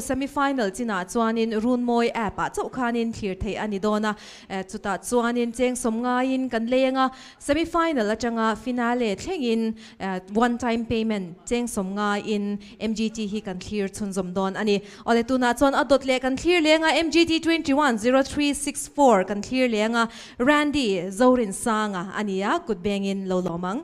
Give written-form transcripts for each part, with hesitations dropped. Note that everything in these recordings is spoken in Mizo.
Semi final chinah chuanin Runmawi app ah chauh khanin thlir theih a ni dawn a, chutah chuanin cheng sawm ngaiin kan lei anga semi final atanga finale thlengin one time payment cheng sawm ngaiin MGT hi kan thlir chhunzawm dawn a ni. Awle tunah chuan a dawt leh kan thlir leng a, MGT 21 0364 kan thlir leng a, Randy Zorinsanga a ni a, kut bengin lo lawm ang.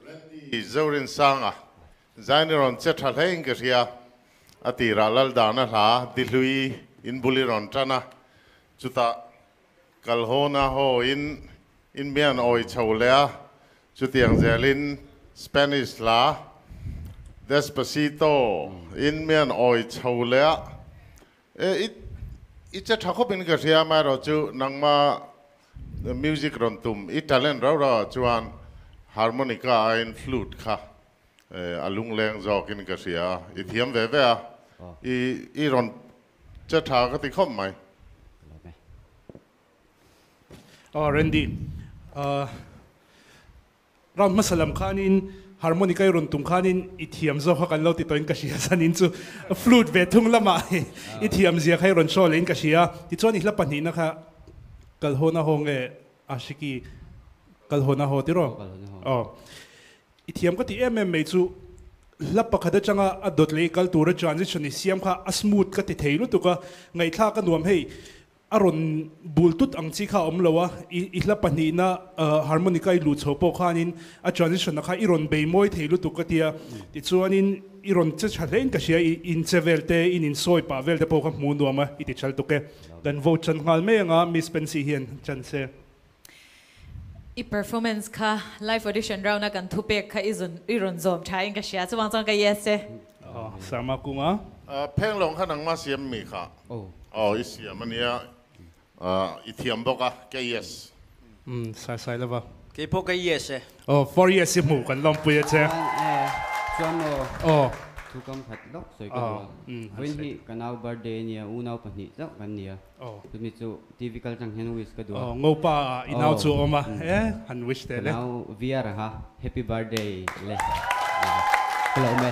Randy Zorinsanga zaini rawn che tha hlein ka hria. A tirah Laldana hla Dihlui in bul i rawn tan a, chutah Kalhona haw in in mian awi chho leh a, chutiang zelin Spanish hla Despacito in mian awi chho leh a. E i i che tha khawp in ka hria amaherawh chu nangma music rawn tum i talent rau rau ah chuan harmonica aiin flute kha a lungleng zawk in ka hria a, i thiam ve ve a, i i rawn che tha ka ti khawp mai. Aw Randy, Round hmasa lam khanin harmonica i rawn tum khanin i thiam zawk kha kan lo ti tawhin ka hria zanin chu flute ve thung lamah i thiam zia kha i rawn show lehin ka hria tichuan i hla pahnihna kha kalhawna haw nge Ashiki kalhawna haw tiraw aw i thiam ka ti em em mai chu hla pakhat atanga a dawt leh i kal tura transition i siam kha a smooth ka ti thei lutuk a ngaihthlak a nuam hei A rawn bul tut ang chi kha a awm lo a, i hla pahnihna harmonica i luh chho pawh khanin a transition-a kha i rawn bei mawi thei lutuk ka tia. Tichuanin i rawn che tha hlein ka hria, i inche vel te, in insawi pah vel te pawh kha hmuh nuam a, i ti chal tuk e. Kan vote chan nghal mai anga Miss Pensy hian chan se. I performance kha live audition round a kan thupek kha i zun i rawn zawm tha in ka hria, chuvang chuan ka yes e. Sama kunga. Phenglawng kha nangma siam mi kha. Aw i siam ania i thiam bawk a ka yes. Umm sai sai lova. Keipawh ka yes e. Aw for yes i hmuh kan lawmpui a che. Chuan maw Aw. Thu kam khat lawk sawi ka duh a. Vawiin hi ka nau birthday ania unau pahnih chauh kan nia. Chumi chu TV kal tang hian wish ka duh a. Aw ngopa ah i nau chu a awm a e han wish teh le. Ka nau VR ha happy birthday le ka lo awm e.